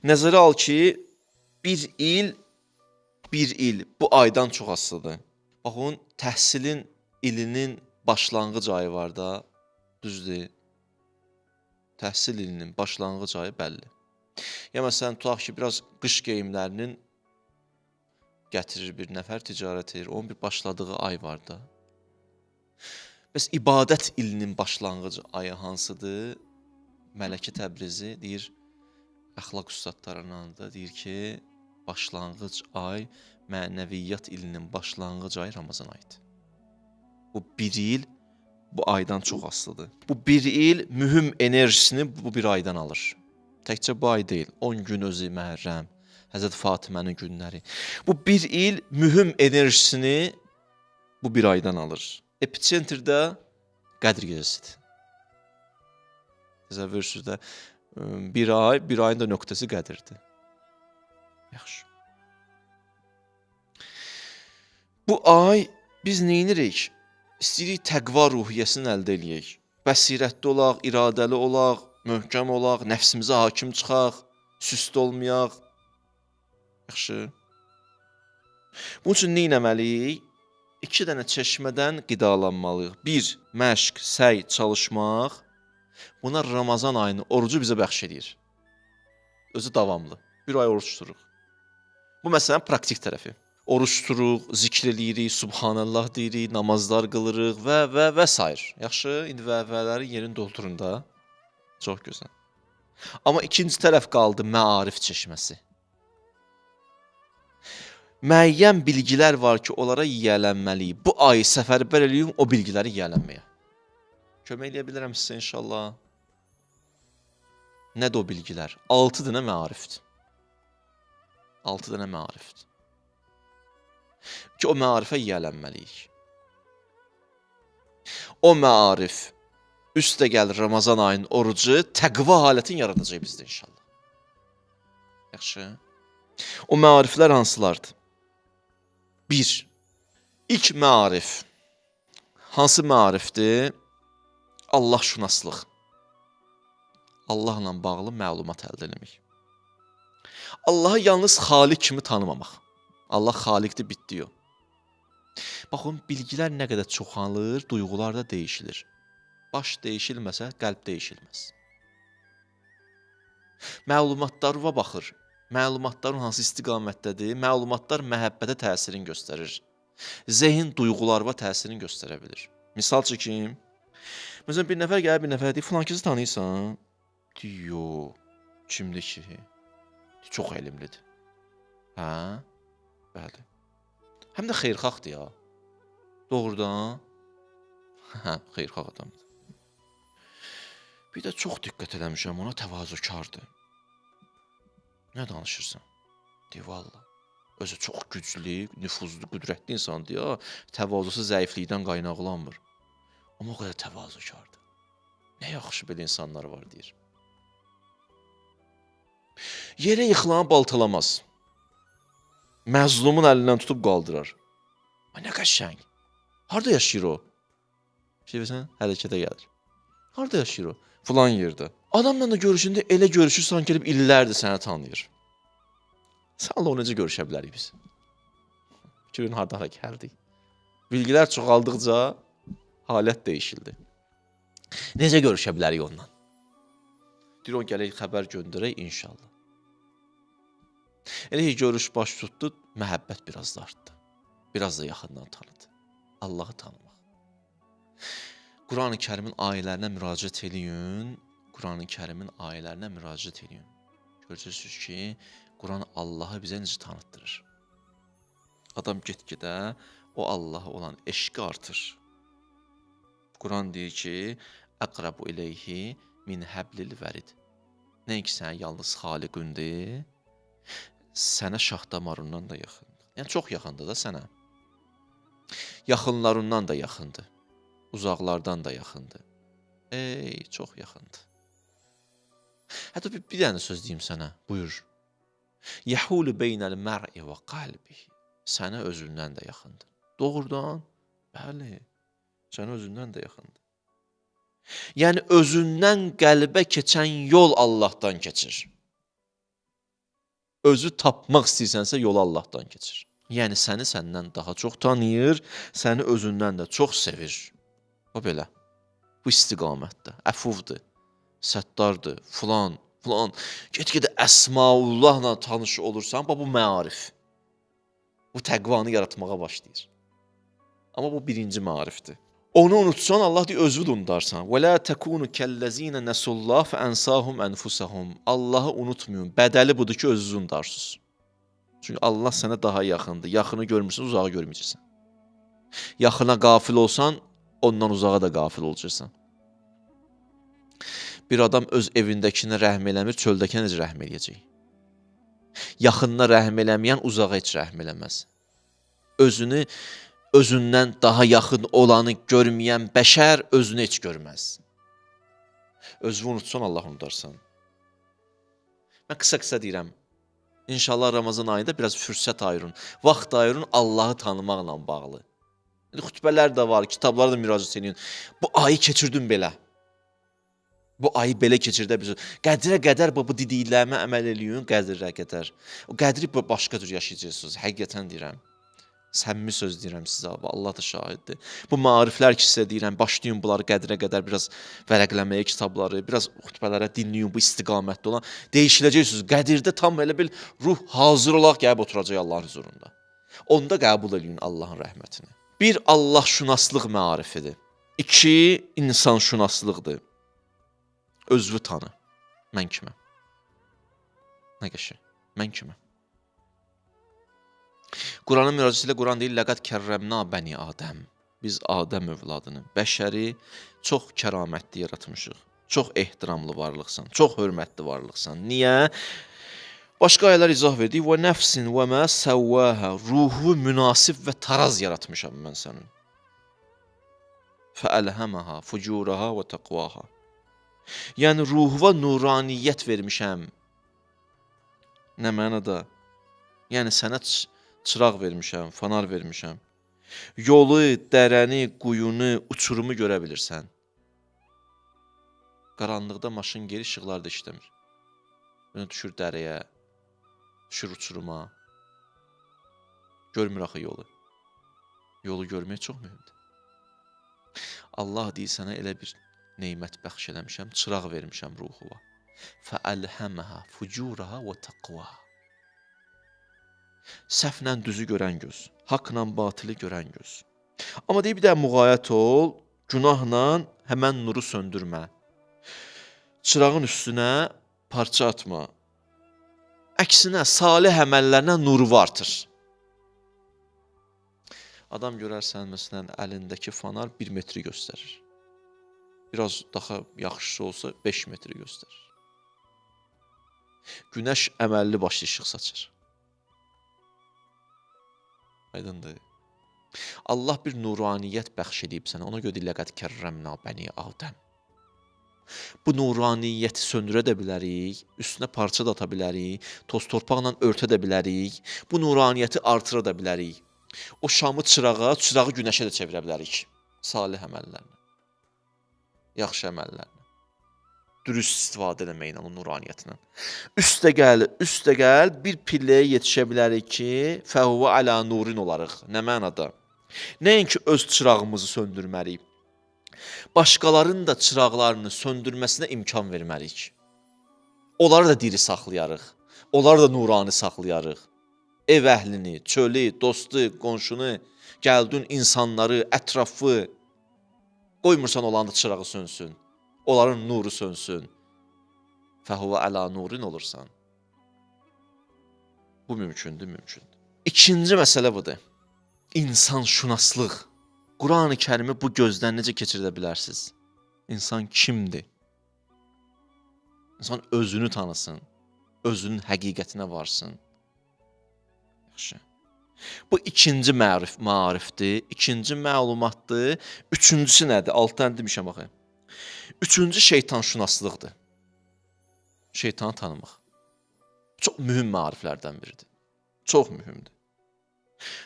Nəzərə al ki, bir il, bir il bu aydan çox asılıdır. Bax, onun təhsilin ilinin başlanğıc ayı var da, düzdür. Təhsil ilinin başlanğıc ayı bəlli. Ya məsələn, tutaq ki, biraz qış geyimlərinin gətirir bir nəfər, ticarət edir. Onun bir başladığı ay var da. Bəs ibadət ilinin başlanğıc ayı hansıdır? Mələkə Təbrizi deyir, əxlaq ustadlarından da deyir ki, başlanğıc ay, mənəviyyat ilinin başlanğıc ayı Ramazan ayıdır. Bu bir il bu aydan çox asılıdır. Bu bir il mühüm enerjisini bu bir aydan alır. Təkcə bu ay deyil, 10 gün özü Məhərrəm, Həzrət Fatimənin günləri. Bu bir il mühüm enerjisini bu bir aydan alır. Episentrdə Qədr gecəsidir. Təsəvvür edirsiniz də, bir ay, bir ayın da nöqtəsi Qədirdir. Yaxşı. Bu ay biz nə edirik? İstəyirik təqva ruhiyyəsini əldə eləyək. Bəsirətli olaq, iradəli olaq, möhkəm olaq, nəfsimizə hakim çıxaq, süst olmayaq. Yaxşı. Bunun üçün nə etməliyik? 2 dənə çeşmədən qidalanmalıyıq. Bir, məşq, səy, çalışmaq. Buna Ramazan ayının orucu bizə bəxş eləyir. Özü davamlı. Bir ay oruç tuturuq. Bu məsələnin praktik tərəfi. Oruç tuturuq, zikr eləyirik, Subhanallah deyirik, namazlar qılırıq və s. Yaxşı, indi və-vələri yerini doldurun da. Çox gözəl. Amma ikinci tərəf qaldı məarif çeşməsi. Müəyyən bilgilər var ki, onlara yiyələnməliyik. Bu ayı səfərbər eləyim o bilgiləri yiyələnməyə. Kömək eləyə bilərəm sizə inşallah. Nədir o bilgilər? 6 dənə məarifdir. 6 dənə məarifdir. Ki, o məarifə yiyələnməliyik. O məarif üstə gəlir Ramazan ayının orucu, təqva halətini yaradacaq bizdə inşallah. Yaxşı. O məariflər hansılardır? 1. İlk məarif. Hansı məarifdir? Allahşünaslıq. Allahla bağlı məlumat əldə eləmək. Allahı yalnız xaliq kimi tanımamaq. Allah xaliqdir, bitdi o. Baxın, bilgilər nə qədər çoxalır, duyğular da dəyişilir. Baş dəyişilməsə, qəlb dəyişilməz. Məlumatlara baxır. Məlumatların hansı istiqamətdədir? Məlumatlar məhəbbətə təsirini göstərir. Zehin duyğularına təsirini göstərə bilir. Misal çəkim. Məsələn, bir nəfər gəlir, bir nəfər deyir, filan kəsi tanıyırsan? Deyir, yox. Kimdir ki? Çox elmlidir. Hə? Bəli. Həm də xeyirxahdır ya. Doğrudan? Hə, xeyirxah adamdır. Bir də çox diqqət eləmişəm, ona təvazökardır. Nə danışırsan? Deyir, valla. Özü çox güclü, nüfuzlu, qüdrətli insandır ya. Təvazösü zəiflikdən qaynaqlanmır. Amma o qədər təvazökardır. Nə yaxşı belə insanlar var, deyir. Yerə yıxılanı baltalamaz. Məzlumun əlindən tutub qaldırar. Ay, nə qəşəng. Harada yaşayır o? Şey bilirsən, hərəkətə gəlir. Harada yaşayır o? Filan yerdə. Adamla da görüşündə elə görüşür, sanki gəlib illərdir səni tanıyır. Sənlə o necə görüşə bilərik biz? Görün hardan gəldik. Bilgilər çoxaldıqca halət dəyişildi. Necə görüşə bilərik ondan? Deyir, o gələk xəbər göndərək inşallah. Elə ki, görüş baş tutdu, məhəbbət biraz da artdı. Biraz da yaxından tanıdı. Allahı tanımaq. Quran-ı Kərimin ayələrinə müraciət eləyin. Quran-ı Kərimin ayələrinə müraciət eləyin. Görəcəksiniz ki, Quran Allahı bizə necə tanıtdırır. Adam get-gedə o Allaha olan eşqi artır. Quran deyir ki, əqrabu ileyhi min həblil vərid. Nəinki sənə yalnız xaliqündür, sənə şah damarından da yaxındır. Yəni, çox yaxındır da sənə. Yaxınlarından da yaxındır. Uzaqlardan da yaxındır. Ey, çox yaxındır. Hətta bir dənə söz deyim sənə, buyur. Yəhulu beynəl mər'i və qalbihi. Sənə özündən də yaxındır. Doğrudan? Bəli, sənə özündən də yaxındır. Yəni, özündən qəlbə keçən yol Allahdan keçir. Özü tapmaq istəyirsənsə, yolu Allahdan keçir. Yəni, səni səndən daha çox tanıyır, səni özündən də çox sevir. O belə. Bu istiqamətdə. Əfuvdur, səttardır, filan, filan. Get-gedə Əsmaullahla tanış olursan, bax bu məarif. Bu təqvanı yaratmağa başlayır. Amma bu birinci maarifdir. Onu unutsan, Allah deyir, özünü də unudarsan. Və la təkunu kəllezine nesullah fəensahum enfusahum. Allahı unutmayın. Bədəli budur ki, özünüzü unudarsınız. Çünki Allah sənə daha yaxındır. Yaxını görmürsən, uzağı görməyəcəksən. Yaxına qafil olsan, ondan uzağa da qafil olacaqsan. Bir adam öz evindəkinə rəhm eləmir, çöldəkinə necə rəhm eləyəcək? Yaxınına rəhm eləməyən uzağa heç rəhm eləməz. Özünü özündən daha yaxın olanı görməyən bəşər özünü heç görməz. Özünü unutsan, Allah unudarsan. Mən qısa-qısa deyirəm. İnşallah Ramazan ayında biraz fürsət ayırın. Vaxt ayırın Allahı tanımaqla bağlı. İndi xütbələr də var, kitablara da müraciət edin. Bu ayı keçirdim belə. Bu ayı belə keçirdə bilirsiniz. Qədrə qədər bu dediklərimə əməl eləyin, qədrə qədər. O qədri başqa cür yaşayacaqsınız. Həqiqətən deyirəm. Səmimi söz deyirəm sizə, Allah da şahiddir. Bu maariflər ki sizə deyirəm, başlayın bunları qədrə qədər biraz vərəqləməyə kitabları, biraz xütbələrə dinləyin bu istiqamətdə olan. Dəyişiləcəksiniz. Qədirdə tam elə bil ruh hazır olaraq gəlib oturacaq Allahın huzurunda. Onda qəbul eləyin Allahın rəhmətini. Bir, Allahşünaslıq maarifidir. İki, insanşünaslıqdır. Özünü tanı. Mən kiməm? Nə qəşəng? Mən kiməm? Quranın müraciəti ilə Quran deyir: "Ləqad kərrəmna bəni Adəm." Biz Adəm övladını, bəşəri çox kəramətli yaratmışıq. Çox ehtiramlı varlıqsan, çox hörmətli varlıqsan. Niyə? Başqa ayələr izah verdi. Və nəfsin və mə səvvəhə. Ruhu münasib və taraz yaratmışam mən sənin. Fəəlhəməhə fucuraha və təqvaha. Yəni ruhuva nuraniyyət vermişəm. Nə mənada? Yəni sənə çıraq vermişəm, fanar vermişəm. Yolu, dərəni, quyunu, uçurumu görə bilirsən. Qaranlıqda maşın geri işıqlar da işləmir. Bunu düşür dərəyə, düşür uçuruma. Görmür axı yolu. Yolu görmək çox mühümdür. Allah deyir sənə elə bir neymət bəxş eləmişəm, çıraq vermişəm ruhuva. Fəəlhəməhə fucuraha və təqvaha. Səhvlə düzü görən göz, haqla batili görən göz. Amma deyir, bir də müğayət ol, günahla həmən nuru söndürmə. Çırağın üstünə parça atma. Əksinə, salih əməllərinə nuru artır. Adam görərsən, məsələn, əlindəki fanar 1 metri göstərir. Biraz daha yaxşısı olsa 5 metri göstərir. Günəş əməlli başlı işıq saçır. Aydındır. Allah bir nuraniyyət bəxş edib sənə. Ona görə deyir, ləqəd kərrəmna bəni Adəm. Bu nuraniyyəti söndürə də bilərik, üstünə parça da ata bilərik, toz torpaqla örtə də bilərik, bu nuraniyyəti artıra da bilərik. O şamı çırağa, çırağı günəşə də çevirə bilərik. Salih əməllərlə, yaxşı əməllərlə, dürüst istifadə eləməklə, o nuraniyyətlə. Üstə gəl, üstə gəl, bir pilləyə yetişə bilərik ki, fəhuvə alə nurin olarıq. Nə mənada? Nəinki öz çırağımızı söndürməliyik, başqalarının da çıraqlarını söndürməsinə imkan verməliyik. Onları da diri saxlayarıq, onları da nurani saxlayarıq. Ev əhlini, çölü, dostu, qonşunu, gəldin insanları, ətrafı qoymursan onların da çırağı sönsün, onların nuru sönsün. Fəhuvə əla nurin olursan. Bu mümkündür, mümkündür. İkinci məsələ budur. İnsanşünaslıq. Quran-ı Kərimi bu gözdən necə keçirdə bilərsiniz? İnsan kimdir? İnsan özünü tanısın, özünün həqiqətinə varsın. Yaxşı. Bu ikinci maarifdir, ikinci məlumatdır. Üçüncüsü nədir? 6 dənə demişəm axı. Üçüncü şeytanşünaslıqdır. Şeytanı tanımaq. Çox mühüm maariflərdən biridir. Çox mühümdür.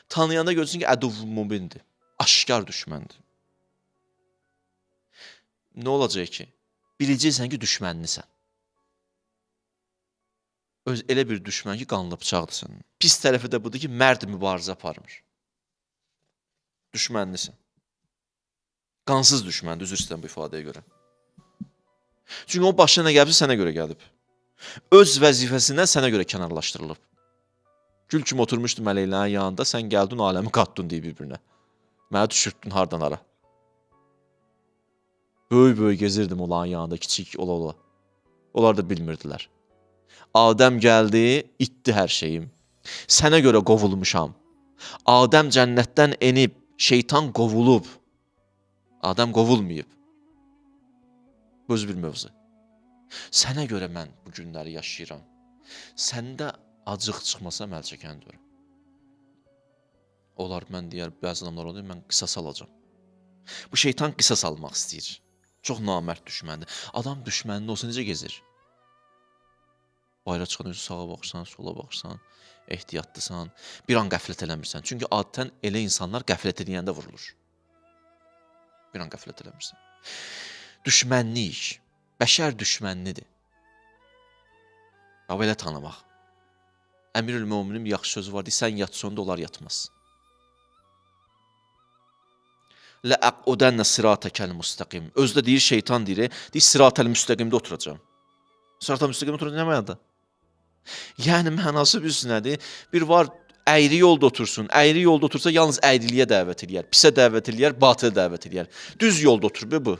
Tanıyanda görürsün ki, əduv mübindir. Aşkar düşməndir. Nə olacaq ki? Biləcəksən ki, düşmənlisən. Öz elə bir düşmən ki, qanlı bıçaqdır sənin. Pis tərəfi də budur ki, mərd mübarizə aparmır. Düşmənlisən. Qansız düşməndir, üzr istəyirəm bu ifadəyə görə. Çünki o başına nə gəlibsə sənə görə gəlib. Öz vəzifəsindən sənə görə kənarlaşdırılıb. Gül kimi oturmuşdu mələklərin yanında, sən gəldin aləmi qatdın deyib bir-birinə. Mənə düşürtdün hardan hara. Böyük-böyük gezirdim onların yanında, kiçik ola-ola. Onlar da bilmirdilər. Adəm gəldi, itdi hər şeyim. Sənə görə qovulmuşam. Adəm cənnətdən enib, şeytan qovulub. Adəm qovulmayıb. Bu öz bir mövzu. Sənə görə mən bu günləri yaşayıram. Səndə acıq çıxmasa əl çəkən deyirəm. Onlar, mən deyər, bəzi adamlar olur, mən qisas alacam. Bu şeytan qisas almaq istəyir. Çox namərd düşməndir. Adam düşmənində olsa necə gezir? Bayıra çıxan özü sağa baxırsan, sola baxırsan, ehtiyatlısan, bir an qəflət eləmirsən. Çünki adətən elə insanlar qəflət eləyəndə vurulur. Bir an qəflət eləmirsən. Düşmənlik, bəşər düşmənlidir. Ya, belə tanımaq. Əmirül Möminin bir yaxşı sözü var, deyir, sən yatsan da onlar yatmaz. Ləəqudənə sıratəkəl müstəqim. Özü də deyir, şeytan deyir, deyir, sıratəl müstəqimdə oturacam. Sıratəl müstəqimdə oturacam, nə mənada? Yəni, mənası bilsin nədir? Bir var, əyri yolda otursun. Əyri yolda otursa, yalnız əyriliyə dəvət eləyər, pisə dəvət eləyər, batılə dəvət eləyər. Düz yolda oturur bu.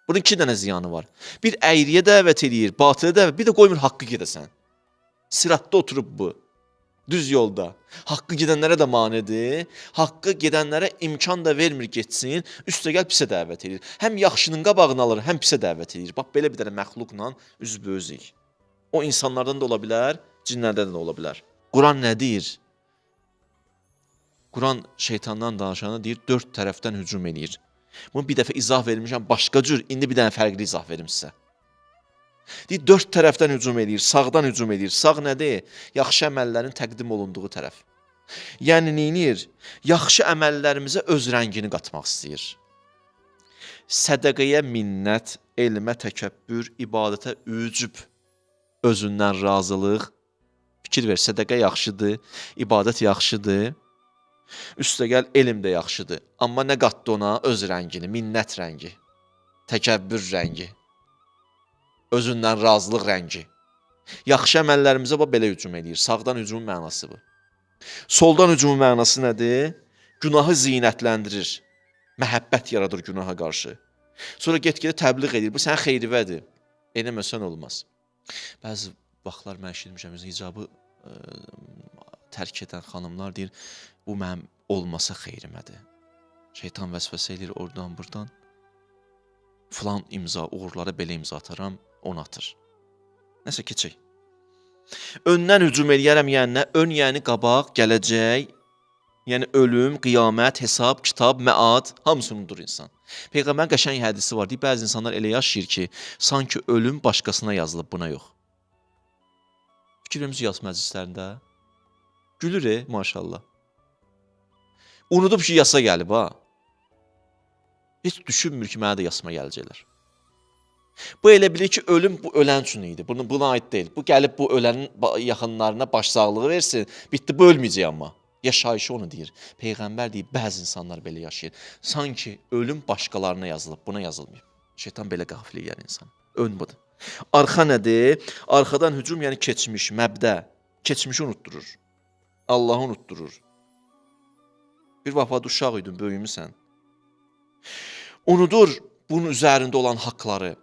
Bunun iki dənə ziyanı var. Bir əyriyə dəvət eləyir, batılə dəvət, bir də qoymur haqqı gedəsən. Sıratda oturub bu. Düz yolda. Haqqı gedənlərə də manedir. Haqqı gedənlərə imkan da vermir getsin. Üstəgəl pisə dəvət edir. Həm yaxşının qabağını alır, həm pisə dəvət edir. Bax, belə bir dənə məxluqla üzbəüzük. O insanlardan da ola bilər, cinlərdən də ola bilər. Quran nə deyir? Quran şeytandan danışanda deyir, dörd tərəfdən hücum eləyir. Bunu bir dəfə izah vermişəm, başqa cür, indi bir dənə fərqli izah verim sizə. Deyir, dörd tərəfdən hücum eləyir, sağdan hücum eləyir. Sağ nədir? Yaxşı əməllərin təqdim olunduğu tərəf. Yəni, neynir? Yaxşı əməllərimizə öz rəngini qatmaq istəyir. Sədəqəyə minnət, elmə təkəbbür, ibadətə ücüb, özündən razılıq. Fikir ver, sədəqə yaxşıdır, ibadət yaxşıdır. Üstəgəl elm də yaxşıdır. Amma nə qatdı ona? Öz rəngini, minnət rəngi, təkəbbür rəngi, özündən razılıq rəngi. Yaxşı əməllərimizə bax belə hücum eləyir. Sağdan hücumun mənası bu. Soldan hücumun mənası nədir? Günahı zinətləndirir. Məhəbbət yaradır günaha qarşı. Sonra get-gedə təbliğ edir. Bu sənin xeyrivədir. Eləməsən olmaz. Bəzi vaxtlar mən eşitmişəm, hicabı tərk edən xanımlar deyir, bu mənim olmasa xeyrimədir. Şeytan vəsvəsə eləyir oradan, buradan. Filan imza, uğurlara belə imza ataram, onu atır. Nəsə, keçək. Öndən hücum eləyərəm, yəni nə? Ön, yəni qabaq, gələcək, yəni ölüm, qiyamət, hesab, kitab, məad, hamısını unudur insan. Peyğəmbərin qəşəng hədisi var, deyir, bəzi insanlar elə yaşayır ki, sanki ölüm başqasına yazılıb, buna yox. Fikir vermişsiniz yas məclislərində? Gülür, maşallah. Unudub ki, yasa gəlib, ha. Heç düşünmür ki, mənə də yasma gələcəklər. Bu elə bilir ki, ölüm bu ölən üçün idi. Buna aid deyil. Bu gəlib bu ölənin yaxınlarına başsağlığı versin. Bitdi, bu ölməyəcək amma. Yaşayışı onu deyir. Peyğəmbər deyir, bəzi insanlar belə yaşayır. Sanki ölüm başqalarına yazılıb, buna yazılmayıb. Şeytan belə qafil eləyər insanı. Ön budur. Arxa nədir? Arxadan hücum, yəni keçmiş, məbdə. Keçmişi unutdurur. Allahı unutdurur. Bir vaxt uşaq idin, böyümüsən. Unudur bunun üzərində olan haqları.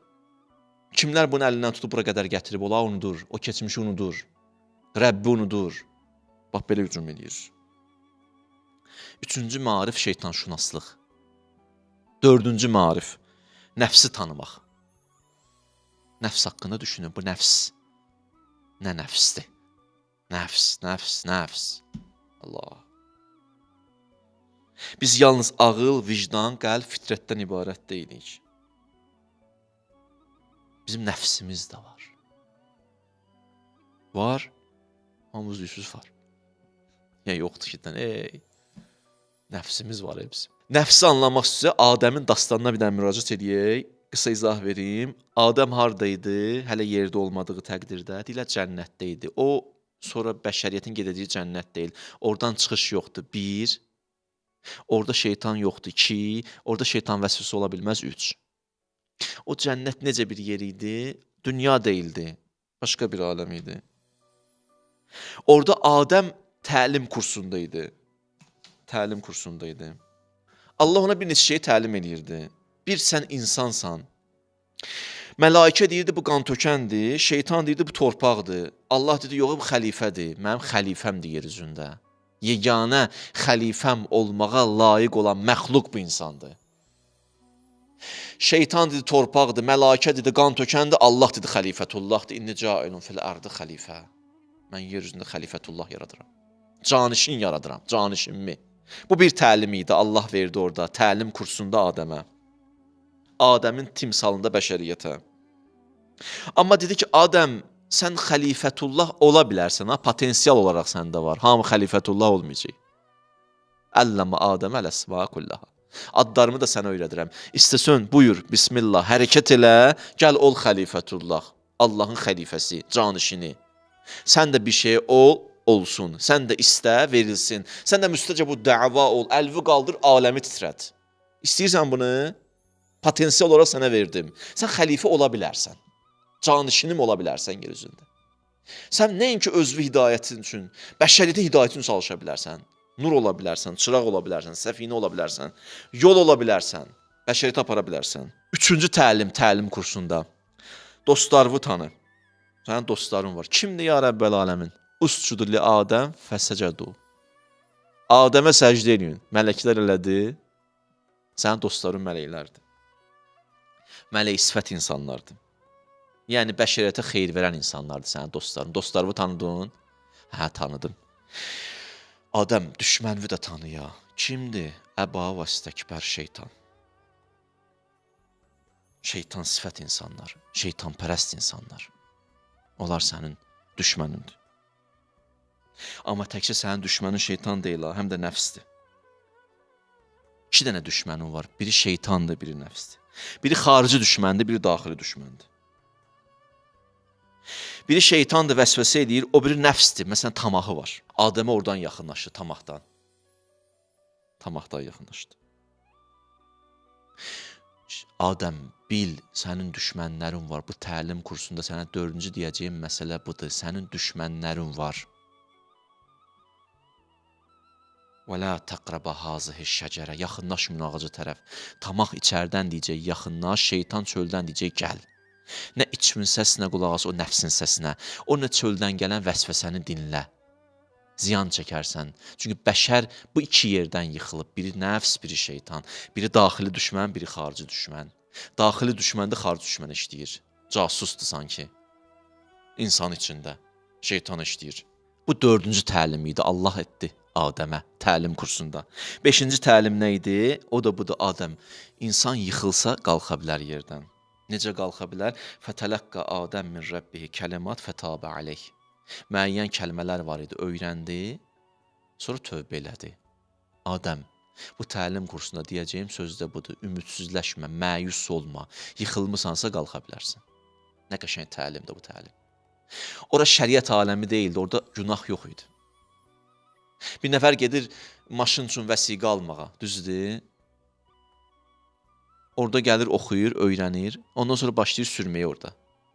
Kimlər bunu əlindən tutub bura qədər gətirib, ola unudur. O keçmişi unudur. Rəbbi unudur. Bax, belə hücum eləyir. Üçüncü maarif şeytanşünaslıq. Dördüncü maarif nəfsi tanımaq. Nəfs haqqında düşünün. Bu nəfs nə nəfsdir? Nəfs, nəfs, nəfs. Allah. Biz yalnız ağıl, vicdan, qəlb, fitrətdən ibarət deyilik. Bizim nəfsimiz də var. Var. Hamımız deyirsiniz, var. Yəni yoxdur ki, ey, nəfsimiz var hepsi. Nəfsi anlamaq istəyirsə, Adəmin dastanına bir dənə müraciət edəyək. Qısa izah verim. Adəm harda idi? Hələ yerdə olmadığı təqdirdə deyirlər cənnətdə idi. O sonra bəşəriyyətin gedəcəyi cənnət deyil. Oradan çıxış yoxdur. 1. Orada şeytan yoxdur. 2. Orada şeytan vəsvəsi ola bilməz. 3. O cənnət necə bir yer idi? Dünya deyildi. Başqa bir aləm idi. Orada Adəm təlim kursunda idi. Təlim kursunda idi. Allah ona bir neçə şey təlim eləyirdi. Bir, sən insansan. Məlakə deyirdi, bu qan tökəndir, şeytan deyirdi, bu torpaqdır. Allah dedi, yox, bu xəlifədir, mənim xəlifəmdir yer üzündə. Yeganə xəlifəm olmağa layiq olan məxluq bu insandır. Şeytan dedi, torpaqdır, məlakə dedi, qan tökəndir, Allah dedi, xəlifətullahdır. İnni cailun fil ardı xəlifə. Mən yer üzündə xəlifətullah yaradıram. Canişin yaradıram, canişinmi. Bu bir təlim idi, Allah verdi orada, təlim kursunda Adəmə. Adəmin timsalında bəşəriyyətə. Amma dedi ki, Adəm, sən xəlifətullah ola bilərsən, ha? Potensial olaraq səndə var. Hamı xəlifətullah olmayacaq. Əlləmə Adəmə ələsma kullaha. Adlarımı da sənə öyrədirəm. İstəsən, buyur, bismillah, hərəkət elə, gəl ol xəlifətullah. Allahın xəlifəsi, canişini. Sən də bir şey ol, olsun. Sən də istə, verilsin. Sən də müstəcəbu dəva ol, əlvi qaldır, aləmi titrət. İstəyirsən bunu? Potensial olaraq sənə verdim. Sən xəlifə ola bilərsən. Canişinim ola bilərsən yer üzündə. Sən nəinki özvü hidayətin üçün, bəşəriyyətin hidayətin üçün çalışa bilərsən. Nur ola bilərsən, çıraq ola bilərsən, səfinə ola bilərsən, yol ola bilərsən, bəşəriyyəti apara bilərsən. Üçüncü təlim, təlim kursunda. Dostlarını tanı. Sənin dostların var. Kimdir ya Rəbbəl aləmin? Uscudu li Adəm fəsəcədu. Adəmə səcdə eləyin. Mələklər elədi. Sənin dostların mələklərdir. Mələk sifət insanlardır. Yəni, bəşəriyyətə xeyir verən insanlardır sənin dostların. Dostlarını tanıdın? Hə, tanıdım. Adəm, düşmənvi də tanıya. Kimdir? Əba və istəkbər şeytan. Şeytan sifət insanlar, şeytanpərəst insanlar. Onlar sənin düşmənindir. Amma təkcə sənin düşmənin şeytan deyil, həm də nəfsdir. İki dənə düşmənin var. Biri şeytandır, biri nəfsdir. Biri xarici düşməndir, biri daxili düşməndir. Biri şeytandır, vəsvəsə eləyir, o biri nəfsdir. Məsələn, tamahı var. Adəmə oradan yaxınlaşdı, tamahdan. Tamahdan yaxınlaşdı. Adəm, bil, sənin düşmənlərin var. Bu təlim kursunda sənə dördüncü deyəcəyim məsələ budur. Sənin düşmənlərin var. Və la təqrəbə hazihi şəcərə. Yaxınlaşmayın ağaca tərəf. Tamah içərdən deyəcək, yaxınlaş, şeytan çöldən deyəcək, gəl. Nə içmin səsinə qulaq as, o nəfsin səsinə. O nə çöldən gələn vəsvəsəni dinlə. Ziyan çəkərsən. Çünki bəşər bu iki yerdən yıxılıb. Biri nəfs, biri şeytan. Biri daxili düşmən, biri xarici düşmən. Daxili düşmən də xarici düşmən işləyir. Casusdur sanki. İnsan içində. Şeytan işləyir. Bu dördüncü təlim idi. Allah etdi Adəmə təlim kursunda. Beşinci təlim nə idi? O da budur Adəm. İnsan yıxılsa qalxa bilər yerdən. Necə qalxa bilər? Fətələqqa Adəm min Rəbbihi kəlimat fətabə aleyh. Müəyyən kəlmələr var idi, öyrəndi, sonra tövbə elədi. Adəm, bu təlim kursunda deyəcəyim söz də budur. Ümidsizləşmə, məyus olma. Yıxılmısansa qalxa bilərsən. Nə qəşəng təlimdir bu təlim. Ora şəriət aləmi deyildi, orada günah yox idi. Bir nəfər gedir maşın üçün vəsiqə almağa, düzdür? Orada gəlir, oxuyur, öyrənir, ondan sonra başlayır sürməyə orada.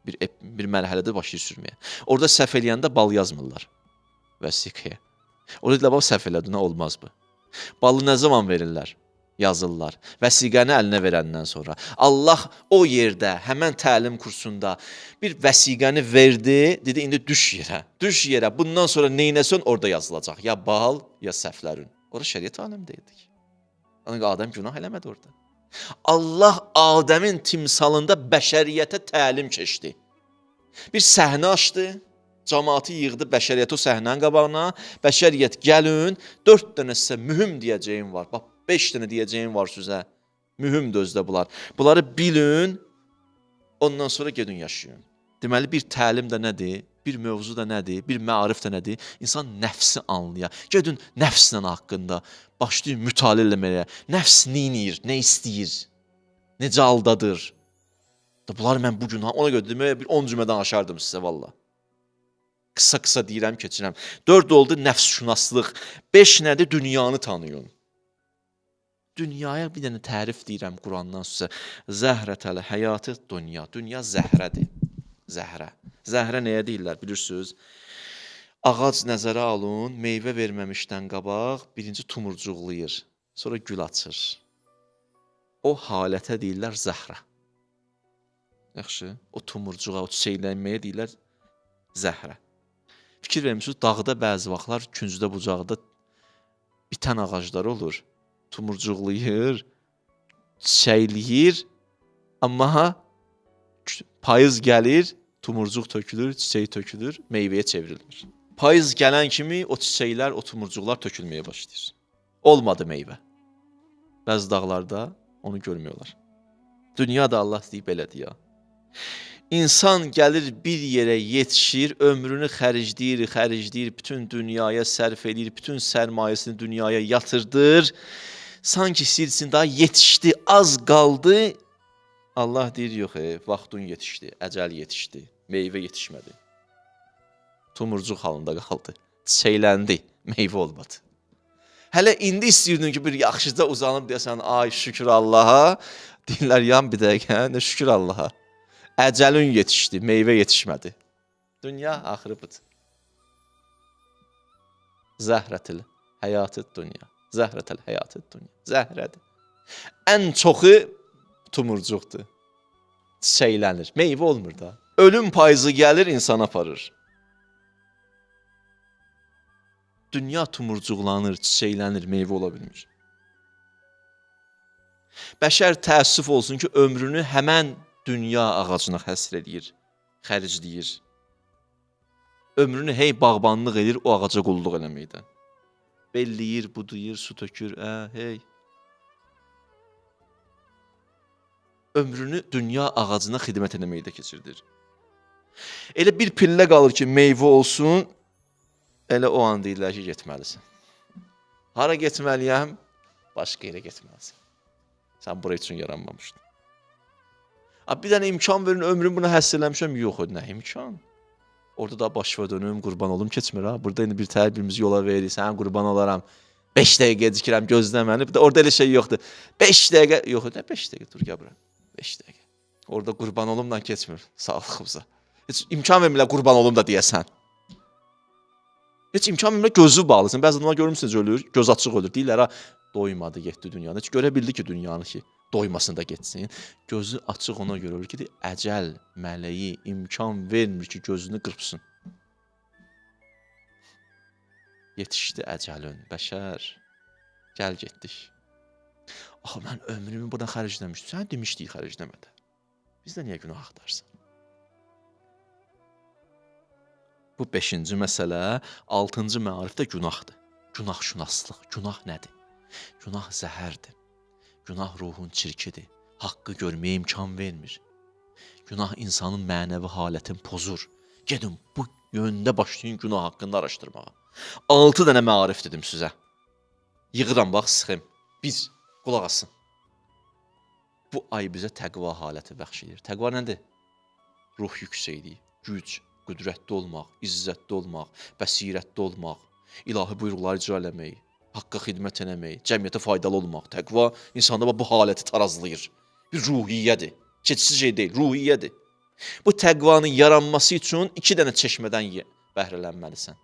Bir mərhələdə başlayır sürməyə. Orada səhv eləyəndə bal yazmırlar vəsiqəyə. Orada deyirlər, bax, səhv elədi, nə olmaz bu. Balı nə zaman verirlər? Yazırlar. Vəsiqəni əlinə verəndən sonra. Allah o yerdə, həmən təlim kursunda bir vəsiqəni verdi, dedi, indi düş yerə, düş yerə. Bundan sonra neynəsən orada yazılacaq. Ya bal, ya səhvlərin. Orada şəriət aləmdə idik. Adəm günah eləmədi orada. Allah Adəmin timsalında bəşəriyyətə təlim keçdi. Bir səhnə açdı, cəmaatı yığdı bəşəriyyəti o səhnənin qabağına. Bəşəriyyət gəlin, 4 dənə sizə mühüm deyəcəyim var. Bax, 5 dənə deyəcəyim var sizə. Mühümdür özdə bunlar. Bunları bilin, ondan sonra gedin yaşayın. Deməli, bir təlim də nədir? Bir mövzu da nədir? Bir məarif də nədir? İnsan nəfsi anlaya. Gedin nəfslə haqqında başlayın mütaliə eləməyə. Nəfs nə edir? Nə istəyir? Necə aldadır? Bunları mən bu gün, ona görə demək, bir 10 cümədən aşardım sizə valla. Qısa-qısa deyirəm, keçirəm. 4 oldu nəfsşünaslıq. 5 nədir? Dünyanı tanıyın. Dünyaya bir dənə tərif deyirəm Qurandan sizə. Zəhrətəl həyatı dünya. Dünya zəhrədir. Zəhrə. Zəhrə nəyə deyirlər bilirsiniz? Ağac nəzərə alın, meyvə verməmişdən qabaq birinci tumurcuqlayır, sonra gül açır. O halətə deyirlər zəhrə. Yaxşı, o tumurcuğa, o çiçəklənməyə deyirlər zəhrə. Fikir vermişsiniz, dağda bəzi vaxtlar küncdə, bucaqda bitən ağaclar olur. Tumurcuqlayır, çiçəkləyir, amma payız gəlir, tumurcuq tökülür, çiçək tökülür, meyvəyə çevrilir. Payız gələn kimi o çiçəklər, o tumurcuqlar tökülməyə başlayır. Olmadı meyvə. Bəzi dağlarda onu görmüyorlar. Dünya da Allah deyib belədir ya. İnsan gəlir bir yerə yetişir, ömrünü xərcləyir, xərcləyir, bütün dünyaya sərf eləyir, bütün sərmayəsini dünyaya yatırdır. Sanki istəyirsin daha yetişdi, az qaldı. Allah deyir, yox, vaxtın yetişdi, əcəl yetişdi, meyvə yetişmədi. Tumurcuq halında qaldı, çiçəkləndi, meyvə olmadı. Hələ indi istəyirdin ki, bir yaxşıca uzanıb deyəsən, ay şükür Allaha, deyirlər, yan bir dəqiqə, nə şükür Allaha. Əcəlin yetişdi, meyvə yetişmədi. Dünya axırı budur. Zəhrətil həyatı dünya. Zəhrətəl həyatı dünya. Zəhrədir. Ən çoxu tumurcuqdur. Çiçəklənir. Meyvə olmur da. Ölüm payızı gəlir, insan aparır. Dünya tumurcuqlanır, çiçəklənir, meyvə ola bilmir. Bəşər təəssüf olsun ki, ömrünü həmən dünya ağacına həsr eləyir, xərcləyir. Ömrünü hey bağbanlıq edir, o ağaca qulluq eləməkdə. Belləyir, buduyur, su tökür, hey. Ömrünü dünya ağacına xidmət eləməkdə keçirdir. Elə bir pillə qalır ki, meyvə olsun, elə o an deyirlər ki, getməlisən. Hara getməliyəm? Başqa yerə getməlisən. Sən bura üçün yaranmamışdın. Bir dənə imkan verin, ömrüm buna həsr eləmişəm. Yox, nə imkan? Orada da başıma dönüm, qurban olum, keçmir ha. Burada indi bir təhər birimizi yola veririk, sən qurban olaram. 5 dəqiqə gecikirəm, gözlə məni. Orada elə şey yoxdur. 5 dəqiqə, yox, nə 5 dəqiqə, dur gəl bura. 5 dəqiqə. Orada qurban olumla keçmir sağlığımıza. Heç imkan vermirlər qurban olum da deyəsən. Heç imkan vermirlər, gözü bağlısın. Bəzi adamlar görmüsünüz, ölür, göz açıq ölür. Deyirlər ha, doymadı, getdi dünyanı. Heç görə bildi ki, dünyanı ki, doymasın da getsin. Gözü açıq ona görə ölür ki, əcəl mələyi imkan vermir ki, gözünü qırpsın. Yetişdi əcəlün, bəşər. Gəl getdik. Axı, mən ömrümü buradan xərcləmişdim. Sən demişdik xərcləmədə. Biz də niyə günah axtarsan? Bu 5-ci məsələ, 6-cı məarifdə günahdır. Günahşünaslıq. Günah nədir? Günah zəhərdir. Günah ruhun çirkidir. Haqqı görməyə imkan vermir. Günah insanın mənəvi halətini pozur. Gedin bu yöndə başlayın günah haqqında araşdırmağa. 6 dənə məarif dedim sizə. Yığıram bax, sıxım. Bir, qulaq asın. Bu ay bizə təqva haləti bəxş edir. Təqva nədir? Ruh yüksəkliyi, güc, qüdrətli olmaq, izzətli olmaq, bəsirətli olmaq, ilahi buyruqları icra eləmək, haqqa xidmət eləmək, cəmiyyətə faydalı olmaq. Təqva insanda bu haləti tarazlayır. Bir ruhiyyədir. Keçici şey deyil, ruhiyyədir. Bu təqvanın yaranması üçün 2 dənə çeşmədən bəhrələnməlisən.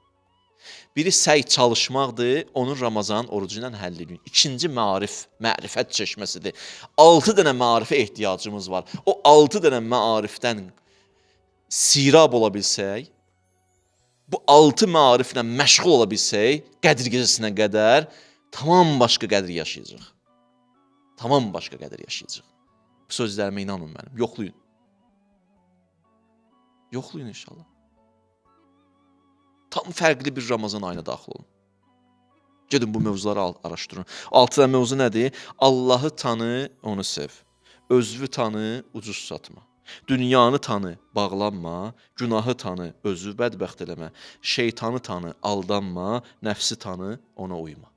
Biri səy çalışmaqdır, onun Ramazanın orucu ilə həll edilir. İkinci maarif, mərifət çeşməsidir. 6 dənə maarifə ehtiyacımız var. O 6 dənə maarifdən sirab ola bilsək, bu 6 maariflə məşğul ola bilsək, Qədir gecəsinə qədər tamam başqa qədir yaşayacaq. Tamam başqa qədir yaşayacaq. Bu sözlərimə inanın mənim, yoxlayın. Yoxlayın inşallah. Tam fərqli bir Ramazan ayına daxil olun. Gedin bu mövzuları araşdırın. 6 dənə mövzu nədir? Allahı tanı, onu sev. Özünü tanı, ucuz satma. Dünyanı tanı, bağlanma. Günahı tanı, özü bədbəxt eləmə. Şeytanı tanı, aldanma. Nəfsi tanı, ona uyma.